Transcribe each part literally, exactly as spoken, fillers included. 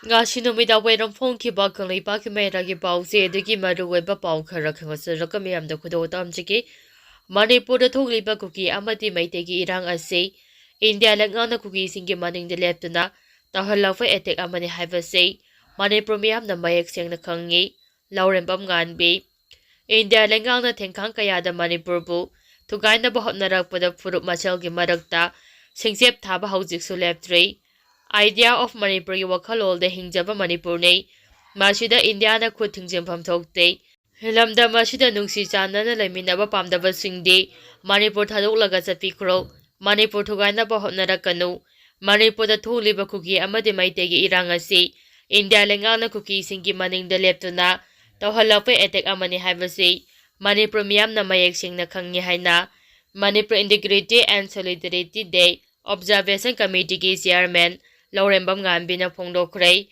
ꯉꯁꯤ ꯅꯨꯃꯤꯗꯥꯡ ꯋꯥꯏꯔꯝ ꯐꯣꯡꯈꯤꯕ ꯀꯪꯂꯩꯄꯥꯛꯀꯤ ꯃꯌꯥꯏꯒꯤ ꯄꯥꯎꯆꯦ ꯑꯗꯨꯒꯤ ꯃꯔꯨꯑꯣꯏꯕ ꯄꯥꯎ ꯈꯔ ꯈꯪꯍꯟꯖꯔꯒ ꯃꯤꯌꯥꯝꯗ ꯈꯨꯗꯣꯜ ꯇꯝꯖꯒꯦ꯫ ꯃꯅꯤꯄꯨꯔꯗ ꯊꯣꯛꯂꯤꯕ ꯀꯨꯀꯤ ꯑꯃꯗꯤ ꯃꯩꯇꯩꯒꯤ ꯏꯔꯥꯡ ꯑꯁꯤ ꯏꯟꯗꯤꯌꯥ ꯂꯩꯉꯥꯛꯅ ꯀꯨꯀꯤꯁꯤꯡꯒꯤ ꯃꯅꯤꯡꯗ ꯂꯦꯞꯇꯨꯅ ꯇꯧꯍꯜꯂꯛꯄ ꯑꯦꯇꯦꯛ ꯑꯃꯅꯤ ꯍꯥꯏꯕꯁꯤ ꯃꯅꯤꯄꯨꯔ ꯃꯤꯌꯥꯝꯅ ꯃꯌꯦꯛ ꯁꯦꯡꯅ ꯈꯪꯉꯤ꯫ ꯂꯧꯔꯦꯝꯕꯝ ꯉꯥꯟꯕꯤ꯫ ꯏꯟꯗꯤꯌꯥ ꯂꯩꯉꯥꯛꯅ ꯊꯦꯡꯈꯥꯡ ꯀꯌꯥꯗ ꯃꯅꯤꯄꯨꯔꯕꯨ ꯊꯨꯒꯥꯏꯅꯕ ꯍꯣꯠꯅꯔꯛꯄꯗ ꯐꯨꯔꯨꯞ ꯃꯁꯦꯜꯒꯤ ꯃꯔꯛꯇ ꯁꯤꯡꯆꯦꯞ ꯊꯥꯕ ꯍꯧꯖꯤꯛꯁꯨ ꯂꯦꯞꯇ꯭ꯔꯤ꯫ Idea of ꯃꯅꯤꯄꯨꯔꯒꯤ ꯋꯥꯈꯜꯂꯣꯟꯗ ꯍꯤꯡꯖꯕ ꯃꯅꯤꯄꯨꯔꯅꯤ꯫ ꯃꯁꯤꯗ ꯏꯟꯗꯤꯌꯥꯅ ꯈꯨꯠ ꯊꯤꯡꯖꯤꯟꯐꯝ ꯊꯣꯛꯇꯦ꯫ ꯂꯝꯗꯝ ꯑꯁꯤꯗ ꯅꯨꯡꯁꯤ ꯆꯥꯟꯅꯅ ꯂꯩꯃꯤꯟꯅꯕ ꯄꯥꯝꯗꯕꯁꯤꯡꯗꯤ ꯃꯅꯤꯄꯨꯔ ꯊꯥꯗꯣꯛꯂꯒ ꯆꯠꯄꯤꯈ꯭ꯔꯣ꯫ ꯃꯅꯤꯄꯨꯔ ꯊꯨꯒꯥꯏꯅꯕ ꯍꯣꯠꯅꯔꯛꯀꯅꯨ꯫ ꯃꯅꯤꯄꯨꯔꯗ ꯊꯣꯛꯂꯤꯕ ꯀꯨꯀꯤ ꯑꯃꯗꯤ ꯃꯩꯇꯩꯒꯤ ꯏꯔꯥꯡ ꯑꯁꯤ ꯏꯟꯗꯤꯌꯥ ꯂꯩꯉꯥꯛꯅ ꯀꯨꯀꯤꯁꯤꯡꯒꯤ ꯃꯅꯤꯡꯗ ꯂꯦꯞꯇꯨꯅ ꯇꯧꯍꯜꯂꯛꯄ ꯑꯦꯇꯦꯛ ꯑꯃꯅꯤ ꯍꯥꯏꯕꯁꯤ ꯃꯅꯤꯄꯨꯔ ꯃꯤꯌꯥꯝꯅ ꯃꯌꯦꯛ ꯁꯦꯡꯅ ꯈꯪꯉꯤ ꯍꯥꯏꯅ Manipur Integrity and Solidarity Day Observation Committeeꯒꯤ chairman ꯂꯧꯔꯦꯝꯕꯝ ꯉꯥꯟꯕꯤꯅ ꯐꯣꯡꯗꯣꯛꯈ꯭ꯔꯦ꯫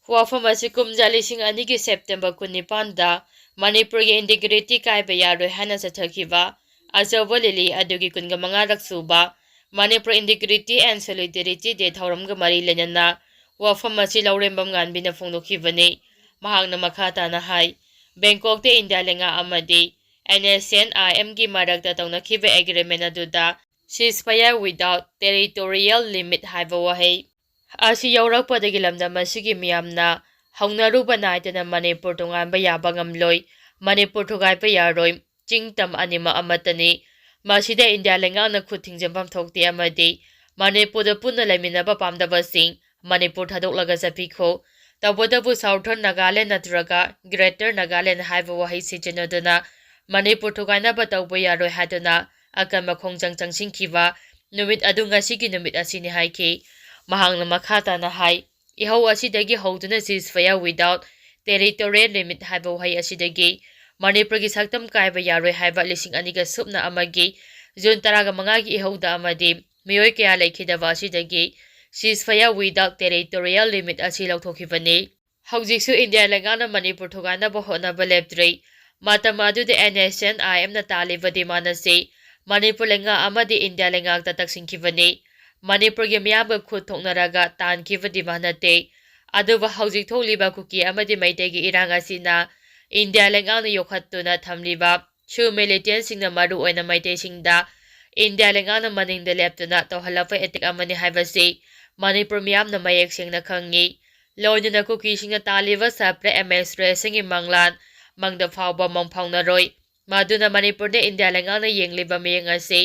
ꯋꯥꯐꯝ ꯑꯁꯤ ꯀꯨꯝꯖꯥ ꯂꯤꯁꯤꯡ ꯑꯅꯤꯒꯤ September ꯀꯨꯟꯅꯤꯄꯥꯟꯗ ꯃꯅꯤꯄꯨꯔꯒꯤ integrity ꯀꯥꯏꯕ ꯌꯥꯔꯣꯏ ꯍꯥꯏꯅ ꯆꯠꯊꯈꯤꯕ ꯑꯆꯧꯕ rally ꯑꯗꯨꯒꯤ ꯀꯨꯟꯒ ꯃꯉꯥꯔꯛ ꯁꯨꯕ Manipur Integrity and Solidarity Day ꯊꯧꯔꯝꯒ ꯃꯔꯤ ꯂꯩꯅꯅ ꯋꯥꯐꯝ ꯑꯁꯤ ꯂꯧꯔꯦꯝꯕꯝ ꯉꯥꯟꯕꯤꯅ ꯐꯣꯡꯗꯣꯛꯈꯤꯕꯅꯤ꯫ ꯃꯍꯥꯛꯅ ꯃꯈꯥ ꯇꯥꯅ ꯍꯥꯏ, ꯕꯦꯡꯀꯣꯛꯇ ꯏꯟꯗꯤꯌꯥ ꯂꯩꯉꯥꯛ ꯑꯃꯗꯤ NSCN-IMꯒꯤ ꯃꯔꯛꯇ ꯇꯧꯅꯈꯤꯕ agreement ꯑꯗꯨꯗ ceasefire without territorial limit ꯍꯥꯏꯕ ꯋꯥꯍꯩ ꯑꯁꯤ ꯌꯥꯎꯔꯛꯄꯗꯒꯤ ꯂꯝꯗꯝ ꯑꯁꯤꯒꯤ ꯃꯤꯌꯥꯝꯅ ꯍꯧꯅꯔꯨꯕ ꯅꯥꯏꯗꯅ ꯃꯅꯤꯄꯨꯔ ꯇꯣꯉꯥꯟꯕ ꯌꯥꯕ ꯉꯝꯂꯣꯏ꯫ ꯃꯅꯤꯄꯨꯔ ꯊꯨꯒꯥꯏꯕ ꯌꯥꯔꯣꯏ꯫ ꯆꯤꯡ ꯇꯝ ꯑꯅꯤꯃꯛ ꯑꯃꯠꯇꯅꯤ꯫ ꯃꯁꯤꯗ ꯏꯟꯗꯤꯌꯥ ꯂꯩꯉꯥꯛꯅ ꯈꯨꯠ ꯊꯤꯡꯖꯤꯟꯐꯝ ꯊꯣꯛꯇꯦ ꯑꯃꯗꯤ ꯃꯅꯤꯄꯨꯔꯗ ꯄꯨꯟꯅ ꯂꯩꯃꯤꯟꯅꯕ ꯄꯥꯝꯗꯕꯁꯤꯡ ꯃꯅꯤꯄꯨꯔ ꯊꯥꯗꯣꯛꯂꯒ ꯆꯠꯄꯤꯈꯣ꯫ ꯇꯧꯕꯇꯕꯨ Southern Nagaland ꯅꯠꯇ꯭ꯔꯒ Greater Nagaland ꯍꯥꯏꯕ ꯋꯥꯍꯩ ꯁꯤꯖꯤꯟꯅꯗꯨꯅ ꯃꯅꯤꯄꯨꯔ ꯊꯨꯒꯥꯏꯅꯕ ꯇꯧꯕ ꯌꯥꯔꯣꯏ ꯍꯥꯏꯗꯨꯅ ꯑꯀꯟꯕ ꯈꯣꯡꯖꯪ ꯆꯪꯁꯤꯟꯈꯤꯕ ꯅꯨꯃꯤꯠ ꯑꯗꯨ ꯉꯁꯤꯒꯤ ꯅꯨꯃꯤꯠ ꯑꯁꯤꯅꯤ ꯍꯥꯏꯈꯤ꯫ ꯃꯍꯥꯛꯅ ꯃꯈꯥ ꯇꯥꯅ ꯍꯥꯏ, ꯏꯍꯧ ꯑꯁꯤꯗꯒꯤ ꯍꯧꯗꯨꯅ ceasefire without territorial limit ꯍꯥꯏꯕ ꯋꯥꯍꯩ ꯑꯁꯤꯗꯒꯤ ꯃꯅꯤꯄꯨꯔꯒꯤ ꯁꯛꯇꯝ ꯀꯥꯏꯕ ꯌꯥꯔꯣꯏ ꯍꯥꯏꯕ ꯂꯤꯁꯤꯡ ꯑꯅꯤꯒ ꯁꯨꯞꯅ ꯑꯃꯒꯤ June ꯇꯔꯥꯃꯉꯥꯒꯤ ꯏꯍꯧꯗ ꯑꯃꯗꯤ ꯃꯤꯑꯣꯏ ꯀꯌꯥ ꯂꯩꯈꯤꯗꯕ ꯑꯁꯤꯗꯒꯤ ceasefire without territorial limit ꯑꯁꯤ ꯂꯧꯊꯣꯛꯈꯤꯕꯅꯤ꯫ ꯍꯧꯖꯤꯛꯁꯨ ꯏꯟꯗꯤꯌꯥ ꯂꯩꯉꯥꯛꯅ ꯃꯅꯤꯄꯨꯔ ꯊꯨꯒꯥꯏꯅꯕ ꯍꯣꯠꯅꯕ ꯂꯦꯞꯇ꯭ꯔꯤ꯫ ꯃꯇꯝ ꯑꯗꯨꯗ NSCN-IMꯅ ꯇꯥꯜꯂꯤꯕ demand ꯑꯁꯤ ꯃꯅꯤꯄꯨꯔ ꯂꯩꯉꯥꯛ ꯑꯃꯗꯤ ꯏꯟꯗꯤꯌꯥ ꯂꯩꯉꯥꯛꯇ ꯇꯛꯁꯤꯟꯈꯤꯕꯅꯤ꯫ ꯃꯅꯤꯄꯨꯔꯒꯤ ꯃꯤꯌꯥꯝꯒ ꯈꯨꯠ ꯊꯣꯛꯅꯔꯒ ꯇꯥꯟꯈꯤꯕ demand ꯅꯠꯇꯦ꯫ ꯑꯗꯨꯕꯨ ꯍꯧꯖꯤꯛ ꯊꯣꯛꯂꯤꯕ ꯀꯨꯀꯤ ꯑꯃꯗꯤ ꯃꯩꯇꯩꯒꯤ ꯏꯔꯥꯡ ꯑꯁꯤꯅ ꯏꯟꯗꯤꯌꯥ ꯂꯩꯉꯥꯛꯅ ꯌꯣꯛꯈꯠꯇꯨꯅ ꯊꯝꯂꯤꯕ ꯁꯨ ꯃꯤꯂꯤꯇꯦꯟꯁꯤꯡꯅ ꯃꯔꯨ ꯑꯣꯏꯅ ꯃꯩꯇꯩꯁꯤꯡꯗ ꯏꯟꯗꯤꯌꯥ ꯂꯩꯉꯥꯛꯅ ꯃꯅꯤꯡꯗ ꯂꯦꯞꯇꯨꯅ ꯇꯧꯍꯜꯂꯛꯄ ꯑꯦꯇꯦꯛ ꯑꯃꯅꯤ ꯍꯥꯏꯕꯁꯤ ꯃꯅꯤꯄꯨꯔ ꯃꯤꯌꯥꯝꯅ ꯃꯌꯦꯛ ꯁꯦꯡꯅ ꯈꯪꯉꯤ꯫ ꯂꯣꯏꯅꯅ ꯀꯨꯀꯤꯁꯤꯡꯅ ꯇꯥꯜꯂꯤꯕ ꯁꯥꯄ꯭ꯔꯦ ꯑꯦꯝ ꯑꯦꯁ ꯔꯦꯁꯤꯡꯒꯤ ꯃꯪꯂꯥꯟ ꯃꯪꯗ ꯐꯥꯎꯕ ꯃꯪ ꯐꯥꯎꯅꯔꯣꯏ꯫ ꯃꯗꯨꯅ ꯃꯅꯤꯄꯨꯔꯗ ꯏꯟꯗꯤꯌꯥ ꯂꯩꯉꯥꯛꯅ ꯌꯦꯡꯂꯤꯕ ꯃꯤꯠꯌꯦꯡ ꯑꯁꯤ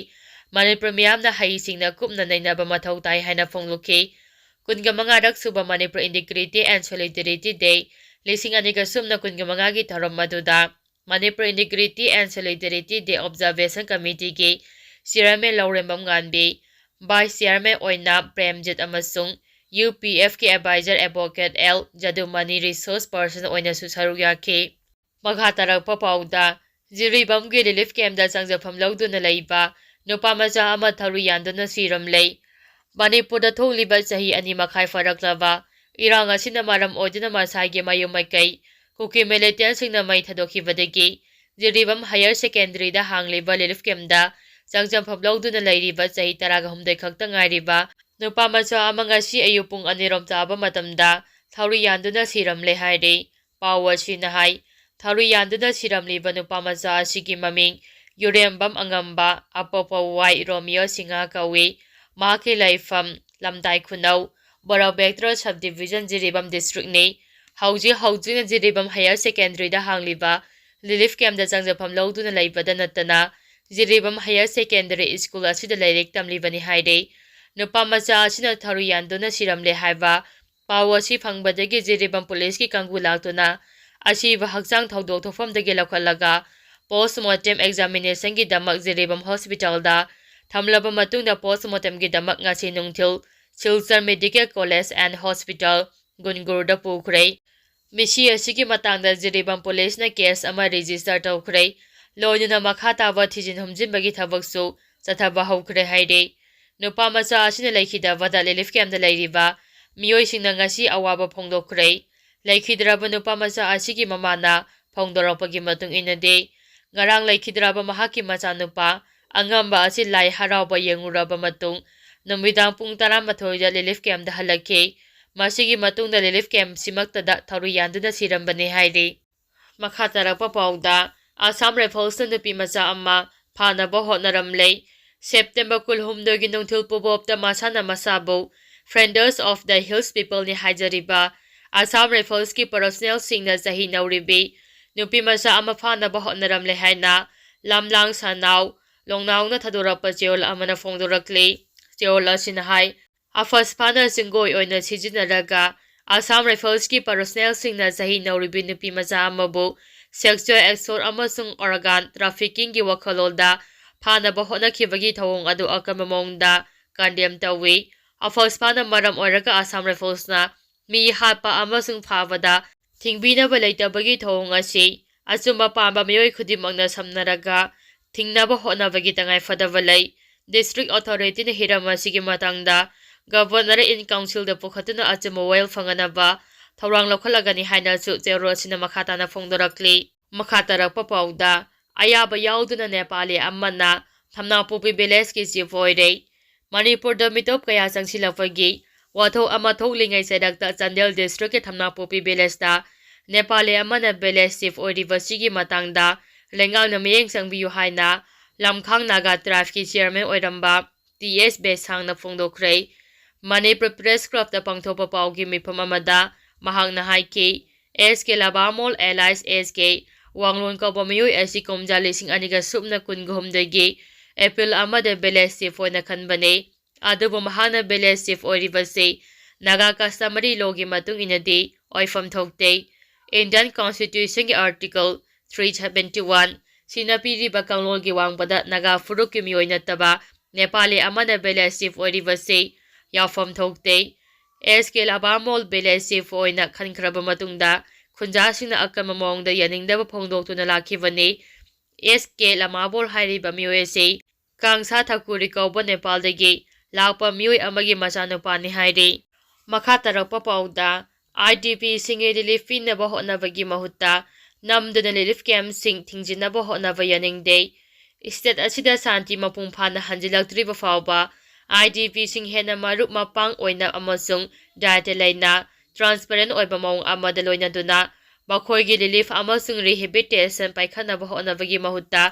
ꯃꯅꯤꯄꯨꯔ ꯃꯤꯌꯥꯝꯅ ꯍꯩꯁꯤꯡꯅ ꯀꯨꯞꯅ ꯅꯩꯅꯕ ꯃꯊꯧ ꯇꯥꯏ ꯍꯥꯏꯅ ꯐꯣꯡꯗꯣꯛꯈꯤ꯫ ꯀꯨꯟꯒ ꯃꯉꯥꯔꯛ ꯁꯨꯕ Manipur integrity and solidarity day ꯂꯤꯁꯤꯡ ꯑꯅꯤꯒ ꯁꯨꯞꯅ ꯀꯨꯟꯒ ꯃꯉꯥꯒꯤ ꯊꯧꯔꯝ ꯑꯗꯨꯗ Manipur integrity and solidarity day observation ꯀꯃꯤꯇꯤꯒꯤ ꯆꯤꯌꯔꯃꯦꯟ ꯂꯧꯔꯦꯝꯕꯝ ꯉꯥꯟꯕꯤ, ꯚꯥꯏꯁ ꯆꯤꯌꯔꯃꯦꯟ ꯑꯣꯏꯅ ꯄ꯭ꯔꯦꯝꯖꯤꯠ ꯑꯃꯁꯨꯡ ꯌꯨ ꯄꯤ ꯑꯦꯐꯀꯤ adviser advocate L Jadumani resource person ꯑꯣꯏꯅꯁꯨ ꯁꯔꯨꯛ ꯌꯥꯈꯤ꯫ ꯃꯈꯥ ꯇꯥꯔꯛꯄ ꯄꯥꯎꯗ, ꯖꯤꯔꯤꯕꯥꯝꯒꯤ ꯔꯤꯂꯤꯐ ꯀꯦꯝꯞꯇ ꯆꯪꯖꯐꯝ ꯂꯧꯗꯨꯅ ꯂꯩꯕ ꯅꯨꯄꯥ ꯃꯆꯥ ꯑꯃ ꯊꯧꯔꯤ ꯌꯥꯟꯗꯨꯅ ꯁꯤꯔꯝꯂꯦ꯫ ꯃꯅꯤꯄꯨꯔꯗ ꯊꯣꯛꯂꯤꯕ ꯆꯍꯤ ꯑꯅꯤ ꯃꯈꯥꯏ ꯐꯥꯔꯛꯂꯕ ꯏꯔꯥꯡ ꯑꯁꯤꯅ ꯃꯔꯝ ꯑꯣꯏꯗꯨꯅ ꯃꯁꯥꯒꯤ ꯃꯌꯨꯝ ꯃꯀꯩ ꯀꯨꯀꯤ ꯃꯤꯂꯤꯇꯦꯟꯁꯤꯡꯅ ꯃꯩ ꯊꯥꯗꯣꯛꯈꯤꯕꯗꯒꯤ ꯖꯤꯔꯤꯕꯥꯝ ꯍꯥꯌꯔ ꯁꯦꯀꯦꯟꯗꯔꯤꯗ ꯍꯥꯡꯂꯤꯕ ꯔꯤꯂꯤꯐ ꯀꯦꯝꯞꯇ ꯆꯪꯖꯐꯝ ꯂꯧꯗꯨꯅ ꯂꯩꯔꯤꯕ ꯆꯍꯤ ꯇꯔꯥꯒ ꯍꯨꯝꯗꯣꯏ ꯈꯛꯇ ꯉꯥꯏꯔꯤꯕ ꯅꯨꯄꯥ ꯃꯆꯥ ꯑꯃ ꯉꯁꯤ ꯑꯌꯨꯛ ꯄꯨꯡ ꯑꯅꯤꯔꯣꯝ ꯇꯥꯕ ꯃꯇꯝꯗ ꯊꯧꯔꯤ ꯌꯥꯟꯗꯨꯅ ꯁꯤꯔꯝꯂꯦ ꯍꯥꯏꯔꯤ꯫ ꯄꯥꯎ ꯑꯁꯤꯅ ꯍꯥꯏ, ꯊꯧꯔꯤ ꯌꯥꯟꯗꯨꯅ ꯁꯤꯔꯝꯂꯤꯕ ꯅꯨꯄꯥ ꯃꯆꯥ ꯑꯁꯤꯒꯤ ꯃꯃꯤꯡ ꯌꯨꯔꯦꯝꯕꯝ ꯑꯉꯝꯕ, ꯑꯄꯣꯛꯄ ꯋꯥꯏ ꯔꯣꯃꯤꯌꯣ ꯁꯤꯡꯍ ꯀꯧꯏ꯫ ꯃꯍꯥꯛꯀꯤ ꯂꯩꯐꯝ ꯂꯝꯗꯥꯏ ꯈꯨꯅꯧ, ꯕꯣꯔꯥꯕꯦꯛꯇ꯭ꯔ ꯁꯕ ꯗꯤꯕꯤꯖꯟ, ꯖꯤꯔꯤꯕꯥꯝ ꯗꯤꯁꯇ꯭ꯔꯤꯛꯅꯤ꯫ ꯍꯧꯖꯤꯛ ꯍꯧꯖꯤꯛꯅ ꯖꯤꯔꯤꯕꯥꯝ ꯍꯥꯌꯔ ꯁꯦꯀꯦꯟꯗꯔꯤꯗ ꯍꯥꯡꯂꯤꯕ ꯔꯤꯂꯤꯐ ꯀꯦꯝꯞꯇ ꯆꯪꯖꯐꯝ ꯂꯧꯗꯨꯅ ꯂꯩꯕꯗ ꯅꯠꯇꯅ, ꯖꯤꯔꯤꯕꯥꯝ ꯍꯥꯌꯔ ꯁꯦꯀꯦꯟꯗꯔꯤ ꯁ꯭ꯀꯨꯜ ꯑꯁꯤꯗ ꯂꯥꯏꯔꯤꯛ ꯇꯝꯂꯤꯕꯅꯤ ꯍꯥꯏꯔꯤ꯫ ꯅꯨꯄꯥ ꯃꯆꯥ ꯑꯁꯤꯅ ꯊꯧꯔꯤ ꯌꯥꯟꯗꯨꯅ ꯁꯤꯔꯝꯂꯦ ꯍꯥꯏꯕ ꯄꯥꯎ ꯑꯁꯤ ꯐꯪꯕꯗꯒꯤ ꯖꯤꯔꯤꯕꯥꯝ ꯄꯨꯂꯤꯁꯀꯤ ꯀꯥꯡꯕꯨ ꯂꯥꯛꯇꯨꯅ ꯑꯁꯤꯕ ꯍꯛꯆꯥꯡ ꯊꯧꯗꯣꯛ ꯊꯣꯛꯐꯝꯗꯒꯤ ꯂꯧꯈꯠꯂꯒ ꯄꯣꯁꯃꯣꯔꯇꯦꯝ ꯑꯦꯛꯖꯥꯃꯤꯅꯦꯁꯟꯒꯤꯗꯃꯛ ꯖꯤꯔꯤꯕꯥꯝ ꯍꯣꯁꯄꯤꯇꯥꯜꯗ ꯊꯝꯂꯕ ꯃꯇꯨꯡꯗ ꯄꯣꯁꯃꯣꯔꯇꯦꯝꯒꯤꯗꯃꯛ ꯉꯁꯤ ꯅꯨꯡꯊꯤꯜ Silchar medical college and hospital ꯒꯨꯟꯒꯨꯔꯗ ꯄꯨꯈ꯭ꯔꯦ꯫ ꯃꯤꯁꯤ ꯑꯁꯤꯒꯤ ꯃꯇꯥꯡꯗ ꯖꯤꯔꯤꯕꯥꯝ ꯄꯨꯂꯤꯁꯅ ꯀꯦꯁ ꯑꯃ ꯔꯦꯖꯤꯁꯇꯔ ꯇꯧꯈ꯭ꯔꯦ꯫ ꯂꯣꯏꯅꯅ ꯃꯈꯥ ꯇꯥꯕ ꯊꯤꯖꯤꯟ ꯍꯨꯝꯖꯤꯟꯕꯒꯤ ꯊꯕꯛꯁꯨ ꯆꯠꯊꯕ ꯍꯧꯈ꯭ꯔꯦ ꯍꯥꯏꯔꯤ꯫ ꯅꯨꯄꯥ ꯃꯆꯥ ꯑꯁꯤꯅ ꯂꯩꯈꯤꯗꯕꯗ ꯔꯤꯂꯤꯐ ꯀꯦꯝꯞꯇ ꯂꯩꯔꯤꯕ ꯃꯤꯑꯣꯏꯁꯤꯡꯅ ꯉꯁꯤ ꯑꯋꯥꯕ ꯐꯣꯡꯗꯣꯛꯈ꯭ꯔꯦ꯫ ꯂꯩꯈꯤꯗ꯭ꯔꯕ ꯅꯨꯄꯥ ꯃꯆꯥ ꯑꯁꯤꯒꯤ ꯃꯃꯥꯅ ꯐꯣꯡꯗꯣꯔꯛꯄꯒꯤ ꯃꯇꯨꯡ ꯏꯟꯅꯗꯤ, ꯉꯔꯥꯡ ꯂꯩꯈꯤꯗ꯭ꯔꯕ ꯃꯍꯥꯛꯀꯤ ꯃꯆꯥꯅꯨꯄꯥ ꯑꯉꯝꯕ ꯑꯁꯤ ꯂꯥꯏ ꯍꯔꯥꯎꯕ ꯌꯦꯡꯉꯨꯔꯕ ꯃꯇꯨꯡ ꯅꯨꯃꯤꯗꯥꯡ ꯄꯨꯡ ꯇꯔꯥꯃꯥꯊꯣꯏꯗ ꯔꯤꯂꯤꯐ ꯀꯦꯝꯞꯇ ꯍꯜꯂꯛꯈꯤ꯫ ꯃꯁꯤꯒꯤ ꯃꯇꯨꯡꯗ relief camp ꯁꯤꯃꯛꯇꯗ ꯊꯧꯔꯤ ꯌꯥꯟꯗꯨꯅ ꯁꯤꯔꯝꯕꯅꯤ ꯍꯥꯏꯔꯤ꯫ ꯃꯈꯥ ꯇꯥꯔꯛꯄ ꯄꯥꯎꯗ, Assam Riflesꯅ ꯅꯨꯄꯤ ꯃꯆꯥ ꯑꯃ ꯐꯥꯅꯕ ꯍꯣꯠꯅꯔꯝꯂꯦ꯫ September ꯀꯨꯟꯍꯨꯝꯗꯣꯏꯒꯤ ꯅꯨꯡꯊꯤꯜ ꯄꯨꯕꯣꯞꯇ ꯃꯁꯥꯅ ꯃꯁꯥꯕꯨ Fighters of the Hills Peopleꯅꯤ ꯍꯥꯏꯖꯔꯤꯕ Assam Riflesꯀꯤ personnelꯁꯤꯡꯅ ꯆꯍꯤ ꯅꯧꯔꯤꯕꯤ ꯅꯨꯄꯤ ꯃꯆꯥ ꯑꯃ ꯐꯥꯅꯕ ꯍꯣꯠꯅꯔꯝꯂꯦ ꯍꯥꯏꯅ ꯂꯝꯂꯥꯡ ꯁꯅꯥꯎ ꯂꯣꯡꯅꯥꯎꯅ ꯊꯥꯗꯣꯔꯛꯄ ꯆꯦꯔꯣꯜ ꯑꯃꯅ ꯐꯣꯡꯗꯣꯔꯛꯂꯤ꯫ ꯆꯦꯔꯣꯜ ꯑꯁꯤꯅ ꯍꯥꯏ, ꯑꯐꯁꯄꯥꯅ ꯆꯤꯡꯒꯣꯏ ꯑꯣꯏꯅ ꯁꯤꯖꯤꯟꯅꯔꯒ Assam Riflesꯀꯤ personnelꯁꯤꯡꯅ ꯆꯍꯤ ꯅꯧꯔꯤꯕꯤ ꯅꯨꯄꯤ ꯃꯆꯥ ꯑꯃꯕꯨ sexual assault ꯑꯃꯁꯨꯡ organ traffickingꯒꯤ ꯋꯥꯈꯜꯂꯣꯟꯗ ꯐꯥꯅꯕ ꯍꯣꯠꯅꯈꯤꯕꯒꯤ ꯊꯧꯑꯣꯡ ꯑꯗꯨ ꯑꯀꯟꯕ ꯃꯑꯣꯡꯗ condemn ꯇꯧꯏ꯫ ꯑꯐꯁꯄꯥꯅ ꯃꯔꯝ ꯑꯣꯏꯔꯒ Assam Riflesꯅ ꯃꯤ ꯍꯥꯠꯄ ꯑꯃꯁꯨꯡ ꯐꯥꯕꯗ ꯊꯤꯡꯕꯤꯅꯕ ꯂꯩꯇꯕꯒꯤ ꯊꯧꯑꯣꯡ ꯑꯁꯤ ꯑꯆꯨꯝꯕ ꯄꯥꯝꯕ ꯃꯤꯑꯣꯏ ꯈꯨꯗꯤꯡꯃꯛꯅ ꯁꯝꯅꯔꯒ ꯊꯤꯡꯅꯕ ꯍꯣꯠꯅꯕꯒꯤ ꯇꯉꯥꯏꯐꯗꯕ ꯂꯩ꯫ District Authorityꯅ ꯍꯤꯔꯝ ꯑꯁꯤꯒꯤ ꯃꯇꯥꯡꯗ Governor in Councilꯗ ꯄꯨꯈꯠꯇꯨꯅ ꯑꯆꯨꯝꯕ ꯋꯥꯌꯦꯜ ꯐꯪꯅꯅꯕ ꯊꯧꯔꯥꯡ ꯂꯧꯈꯠꯂꯒꯅꯤ ꯍꯥꯏꯅꯁꯨ ꯆꯦꯔꯣꯜ ꯑꯁꯤꯅ ꯃꯈꯥ ꯇꯥꯅ ꯐꯣꯡꯗꯣꯔꯛꯂꯤ꯫ ꯃꯈꯥ ꯇꯥꯔꯛꯄ ꯄꯥꯎꯗ, ꯑꯌꯥꯕ ꯌꯥꯎꯗꯨꯅ ꯅꯦꯄꯥꯂꯤ ꯑꯃꯅ ꯊꯝꯅꯥꯄꯣꯛꯄꯤ villageꯀꯤ chief ꯑꯣꯏꯔꯦ꯫ ꯃꯅꯤꯄꯨꯔꯗ ꯃꯤꯇꯣꯞ ꯀꯌꯥ ꯆꯪꯁꯤꯜꯂꯛꯄꯒꯤ ꯋꯥꯊꯣꯛ ꯑꯃ ꯊꯣꯛꯂꯤꯉꯩ ꯆꯩꯔꯛꯇ ꯆꯥꯟꯗꯦꯜ districtꯀꯤ ꯊꯝꯅꯥꯄꯣꯛꯄꯤ villageꯇ ꯅꯦꯄꯥꯂꯤ ꯑꯃꯅ village chief ꯑꯣꯏꯔꯤꯕꯁꯤꯒꯤ ꯃꯇꯥꯡꯗ ꯂꯩꯉꯥꯛꯅ ꯃꯤꯠꯌꯦꯡ ꯆꯪꯕꯤꯌꯨ ꯍꯥꯏꯅ ꯂꯝꯈꯥꯡ ꯅꯥꯒꯥ tribeꯀꯤ chairman ꯑꯣꯏꯔꯝꯕ ꯇꯤ ꯑꯦꯁ ꯕꯦꯁꯥꯡꯅ ꯐꯣꯡꯗꯣꯛꯈ꯭ꯔꯦ꯫ ꯃꯅꯤꯄꯨꯔ Press Clubꯇ ꯄꯥꯡꯊꯣꯛꯄ ꯄꯥꯎꯒꯤ ꯃꯤꯐꯝ ꯑꯃꯗ ꯃꯍꯥꯛꯅ ꯍꯥꯏꯈꯤ, ꯑꯦꯁ ꯀꯦ ꯂꯕꯥꯃꯣꯜ alias ꯑꯦꯁ ꯀꯦ ꯋꯥꯡꯂꯣꯟ ꯀꯧꯕ ꯃꯤꯑꯣꯏ ꯑꯁꯤ ꯀꯨꯝꯖꯥ ꯂꯤꯁꯤꯡ ꯑꯅꯤꯒ ꯁꯨꯞꯅ ꯀꯨꯟꯒ ꯍꯨꯝꯗꯣꯏꯒꯤ April ꯑꯃꯗ village chief ꯑꯣꯏꯅ ꯈꯟꯕꯅꯤ꯫ ꯑꯗꯨꯕꯨ ꯃꯍꯥꯛꯅ village chief ꯑꯣꯏꯔꯤꯕꯁꯤ ꯅꯥꯒꯥ customary lawꯒꯤ ꯃꯇꯨꯡ ꯏꯟꯅꯗꯤ ꯑꯣꯏꯐꯝ ꯊꯣꯛꯇꯦ꯫ Indian Constitutionꯒꯤ Article three seventy one ꯁꯤꯅ ꯄꯤꯔꯤꯕ ꯀꯥꯡꯂꯣꯟꯒꯤ ꯋꯥꯡꯃꯗ ꯅꯥꯒꯥ ꯐꯨꯔꯨꯞꯀꯤ ꯃꯤꯑꯣꯏ ꯅꯠꯇꯕ ꯅꯦꯄꯥꯂꯤ ꯑꯃꯅ village chief ꯑꯣꯏꯔꯤꯕꯁꯤ ꯌꯥꯎꯐꯝ ꯊꯣꯛꯇꯦ꯫ ꯑꯦꯁ ꯀꯦ ꯂꯕꯥꯃꯣꯜ village chief ꯑꯣꯏꯅ ꯈꯟꯈ꯭ꯔꯕ ꯃꯇꯨꯡꯗ ꯈꯨꯟꯖꯥꯁꯤꯡꯅ ꯑꯀꯟꯕ ꯃꯑꯣꯡꯗ ꯌꯥꯅꯤꯡꯗꯕ ꯐꯣꯡꯗꯣꯛꯇꯨꯅ ꯂꯥꯛꯈꯤꯕꯅꯤ꯫ ꯑꯦꯁ ꯀꯦ ꯂꯃꯥꯕꯣꯜ ꯍꯥꯏꯔꯤꯕ ꯃꯤꯑꯣꯏ ꯑꯁꯤ ꯀꯥꯡꯁꯥ ꯊꯥꯀꯨꯔꯤ ꯀꯧꯕ ꯅꯦꯄꯥꯜꯗꯒꯤ ꯂꯥꯛꯄ ꯃꯤꯑꯣꯏ ꯑꯃꯒꯤ ꯃꯆꯥꯅꯨꯄꯥꯅꯤ ꯍꯥꯏꯔꯤ꯫ ꯃꯈꯥ ꯇꯥꯔꯛꯄ ꯄꯥꯎꯗ, IDPꯁꯤꯡꯒꯤ relief ꯄꯤꯅꯕ ꯍꯣꯠꯅꯕꯒꯤ ꯃꯍꯨꯠꯇ ꯅꯝꯗꯨꯅ relief campꯁꯤꯡ ꯊꯤꯡꯖꯤꯟꯅꯕ ꯍꯣꯠꯅꯕ ꯌꯥꯅꯤꯡꯗꯦ꯫ State ꯑꯁꯤꯗ ꯁꯥꯟꯇꯤ ꯃꯄꯨꯡ ꯐꯥꯅ ꯍꯟꯖꯤꯜꯂꯛꯇ꯭ꯔꯤꯕ ꯐꯥꯎꯕ IDPꯁꯤꯡ ꯍꯦꯟꯅ ꯃꯔꯨꯞ ꯃꯄꯥꯡ ꯑꯣꯏꯅ ꯑꯃꯁꯨꯡ ꯗꯥꯏꯇ ꯂꯩꯅ ꯇ꯭ꯔꯥꯟꯁꯄꯦꯔꯦꯟ ꯑꯣꯏꯕ ꯃꯑꯣꯡ ꯑꯃꯗ ꯂꯣꯏꯅꯗꯨꯅ ꯃꯈꯣꯏꯒꯤ ꯔꯤꯂꯤꯐ ꯑꯃꯁꯨꯡ ꯔꯤꯍꯦꯕꯤꯂꯤꯇꯦꯁꯟ ꯄꯥꯏꯈꯠꯅꯕ ꯍꯣꯠꯅꯕꯒꯤ ꯃꯍꯨꯠꯇ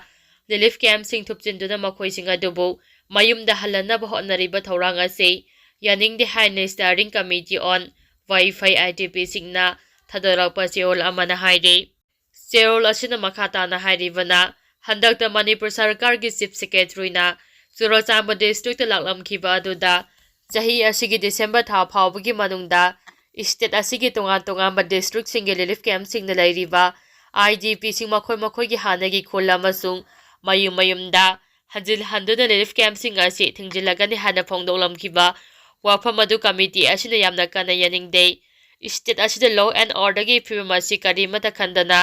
ꯔꯤꯂꯤꯐ ꯀꯦꯝꯞꯁꯤꯡ ꯊꯨꯞꯆꯤꯟꯗꯨꯅ ꯃꯈꯣꯏꯁꯤꯡ ꯑꯗꯨꯕꯨ ꯃꯌꯨꯝꯗ ꯍꯜꯍꯟꯅꯕ ꯍꯣꯠꯅꯔꯤꯕ ꯊꯧꯔꯥꯡ ꯑꯁꯤ ꯌꯥꯅꯤꯡꯗꯦ ꯍꯥꯏꯅ Steering Committee on Verify IDPꯁꯤꯡꯅ ꯊꯥꯗꯣꯔꯛꯄ ꯆꯦꯔꯣꯜ ꯑꯃꯅ ꯍꯥꯏꯔꯤ꯫ ꯆꯦꯔꯣꯜ ꯑꯁꯤꯅ ꯃꯈꯥ ꯇꯥꯅ ꯍꯥꯏꯔꯤꯕꯅ, ꯍꯟꯗꯛꯇ ꯃꯅꯤꯄꯨꯔ ꯁꯔꯀꯥꯔꯒꯤ ꯆꯤꯐ ꯁꯦꯀ꯭ꯔꯦꯇꯔꯤꯅ ꯆꯨꯔꯆꯥꯟꯄꯨꯔ ꯗꯤꯁꯇ꯭ꯔꯤꯛꯇ ꯂꯥꯛꯂꯝꯈꯤꯕ ꯑꯗꯨꯗ ꯆꯍꯤ ꯑꯁꯤꯒꯤ ꯗꯤꯁꯦꯝꯕꯔ ꯊꯥ ꯐꯥꯎꯕꯒꯤ ꯃꯅꯨꯡꯗ ꯁ꯭ꯇꯦꯠ ꯑꯁꯤꯒꯤ ꯇꯣꯉꯥꯟ ꯇꯣꯉꯥꯟꯕ ꯗꯤꯁꯇ꯭ꯔꯤꯛꯁꯤꯡꯒꯤ ꯔꯤꯂꯤꯐ ꯀꯦꯝꯞꯁꯤꯡꯗ ꯂꯩꯔꯤꯕ IDPꯁꯤꯡ ꯃꯈꯣꯏ ꯃꯈꯣꯏꯒꯤ ꯍꯥꯟꯅꯒꯤ ꯈꯨꯜ ꯑꯃꯁꯨꯡ ꯃꯌꯨꯝ ꯃꯌꯨꯝꯗ ꯍꯟꯖꯤꯜ ꯍꯟꯗꯨꯅ ꯔꯤꯂꯤꯐ ꯀꯦꯝꯞꯁꯤꯡ ꯑꯁꯤ ꯊꯤꯡꯖꯤꯜꯂꯒꯅꯤ ꯍꯥꯏꯅ ꯐꯣꯡꯗꯣꯛꯂꯝꯈꯤꯕ ꯋꯥꯐꯝ ꯑꯗꯨ ꯀꯃꯤꯇꯤ ꯑꯁꯤꯅ ꯌꯥꯝꯅ ꯀꯟꯅ ꯌꯥꯅꯤꯡꯗꯦ꯫ ꯁ꯭ꯇꯦꯠ ꯑꯁꯤꯗ law and orderꯒꯤ ꯐꯤꯕꯝ ꯑꯁꯤ ꯀꯔꯤꯃꯠꯇ ꯈꯟꯗꯅ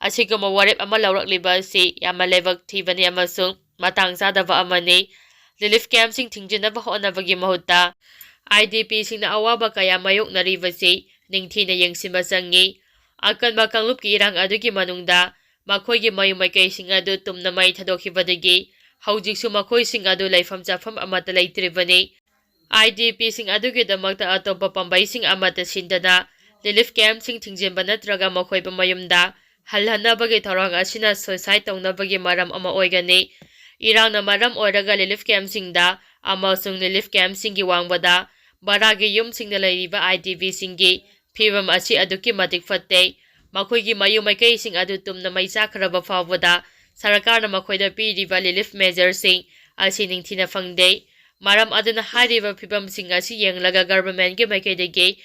ꯑꯁꯤꯒꯨꯝꯕ ꯋꯥꯔꯦꯞ ꯑꯃ ꯂꯧꯔꯛꯂꯤꯕ ꯑꯁꯤ ꯌꯥꯝꯅ ꯂꯥꯏꯕꯛ ꯊꯤꯕꯅꯤ ꯑꯃꯁꯨꯡ ꯃꯇꯥꯡ ꯆꯥꯗꯕ ꯑꯃꯅꯤ꯫ ꯔꯤꯂꯤꯐ ꯀꯦꯝꯞꯁꯤꯡ ꯊꯤꯡꯖꯤꯟꯅꯕ ꯍꯣꯠꯅꯕꯒꯤ ꯃꯍꯨꯠꯇ IDPꯁꯤꯡꯅ ꯑꯋꯥꯕ ꯀꯌꯥ ꯃꯥꯌꯣꯛꯅꯔꯤꯕꯁꯤ ꯅꯤꯡꯊꯤꯅ ꯌꯦꯡꯁꯤꯟꯕ ꯆꯪꯏ꯫ ꯑꯀꯟꯕ ꯀꯥꯡꯂꯨꯞꯀꯤ ꯏꯔꯥꯡ ꯑꯗꯨꯒꯤ ꯃꯅꯨꯡꯗ ꯃꯈꯣꯏꯒꯤ ꯃꯌꯨꯝ ꯃꯀꯩꯁꯤꯡ ꯑꯗꯨ ꯇꯨꯝꯅ ꯃꯩ ꯊꯥꯗꯣꯛꯈꯤꯕꯗꯒꯤ ꯍꯧꯖꯤꯛꯁꯨ ꯃꯈꯣꯏꯁꯤꯡ ꯑꯗꯨ ꯂꯩꯐꯝ ꯆꯥꯐꯝ ꯑꯃꯠꯇ ꯂꯩꯇ꯭ꯔꯤꯕꯅꯤ꯫ IDPꯁꯤꯡ ꯑꯗꯨꯒꯤꯗꯃꯛꯇ ꯑꯇꯣꯞꯄ ꯄꯥꯝꯕꯩꯁꯤꯡ ꯑꯃꯠꯇ ꯁꯤꯟꯗꯅ ꯔꯤꯂꯤꯐ ꯀꯦꯝꯞꯁꯤꯡ ꯊꯤꯡꯖꯤꯟꯕ ꯅꯠꯇ꯭ꯔꯒ ꯃꯈꯣꯏꯕꯨ ꯃꯌꯨꯝꯗ ꯍꯜꯍꯟꯅꯕꯒꯤ ꯊꯧꯔꯥꯡ ꯑꯁꯤꯅ suicide ꯇꯧꯅꯕꯒꯤ ꯃꯔꯝ ꯑꯃ ꯑꯣꯏꯒꯅꯤ꯫ ꯏꯔꯥꯡꯅ ꯃꯔꯝ ꯑꯣꯏꯔꯒ ꯔꯤꯂꯤꯐ ꯀꯦꯝꯞꯁꯤꯡꯗ ꯑꯃꯁꯨꯡ ꯔꯤꯂꯤꯐ ꯀꯦꯝꯞꯁꯤꯡꯒꯤ ꯋꯥꯡꯃꯗ ꯚꯔꯥꯒꯤ ꯌꯨꯝꯁꯤꯡꯗ ꯂꯩꯔꯤꯕ IDPꯁꯤꯡꯒꯤ ꯐꯤꯕꯝ ꯑꯁꯤ ꯑꯗꯨꯛꯀꯤ ꯃꯇꯤꯛ ꯐꯠꯇꯦ꯫ ꯃꯈꯣꯏꯒꯤ ꯃꯌꯨꯝ ꯃꯀꯩꯁꯤꯡ ꯑꯗꯨ ꯇꯨꯝꯅ ꯃꯩ ꯆꯥꯛꯈ꯭ꯔꯕ ꯐꯥꯎꯕꯗ ꯁꯔꯀꯥꯔꯅ ꯃꯈꯣꯏꯗ ꯄꯤꯔꯤꯕ ꯔꯤꯂꯤꯐ ꯃꯦꯖꯔꯁꯤꯡ ꯑꯁꯤ ꯅꯤꯡꯊꯤꯅ ꯐꯪꯗꯦ꯫ ꯃꯔꯝ ꯑꯗꯨꯅ ꯍꯥꯏꯔꯤꯕ ꯐꯤꯕꯝꯁꯤꯡ ꯑꯁꯤ ꯌꯦꯡꯂꯒ ꯒꯚꯔꯟꯃꯦꯟꯠꯀꯤ ꯃꯥꯏꯀꯩꯗꯒꯤ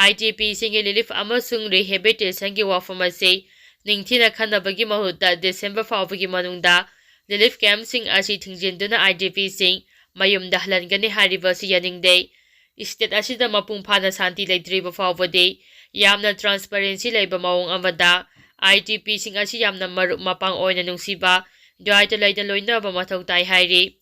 IDPꯁꯤꯡꯒꯤ ꯔꯤꯂꯤꯐ ꯑꯃꯁꯨꯡ ꯔꯤꯍꯦꯕꯤꯂꯤꯇꯦꯁꯟꯒꯤ ꯋꯥꯐꯝ ꯑꯁꯤ ꯅꯤꯡꯊꯤꯅ ꯈꯟꯅꯕꯒꯤ ꯃꯍꯨꯠꯇ ꯗꯤꯁꯦꯝꯕꯔ ꯐꯥꯎꯕꯒꯤ ꯃꯅꯨꯡꯗ ꯔꯤꯂꯤꯐ ꯀꯦꯝꯞꯁꯤꯡ ꯑꯁꯤ ꯊꯤꯡꯖꯤꯟꯗꯨꯅ IDPꯁꯤꯡ ꯃꯌꯨꯝꯗ ꯍꯜꯍꯟꯒꯅꯤ ꯍꯥꯏꯔꯤꯕ ꯑꯁꯤ ꯌꯥꯅꯤꯡꯗꯦ꯫ ꯁ꯭ꯇꯦꯠ ꯑꯁꯤꯗ ꯃꯄꯨꯡ ꯐꯥꯅ ꯁꯥꯟꯇꯤ ꯂꯩꯇ꯭ꯔꯤꯕ ꯐꯥꯎꯕꯗꯤ ꯌꯥꯝꯅ ꯇ꯭ꯔꯥꯟꯁꯄꯦꯔꯦꯟꯁꯤ ꯂꯩꯕ ꯃꯑꯣꯡ ꯑꯃꯗ IDPꯁꯤꯡ ꯑꯁꯤ ꯌꯥꯝꯅ ꯃꯔꯨꯞ ꯃꯄꯥꯡ ꯑꯣꯏꯅ ꯅꯨꯡꯁꯤꯕ, ꯗꯥꯏꯇ ꯂꯩꯅ ꯂꯣꯏꯅꯕ ꯃꯊꯧ ꯇꯥꯏ ꯍꯥꯏꯔꯤ꯫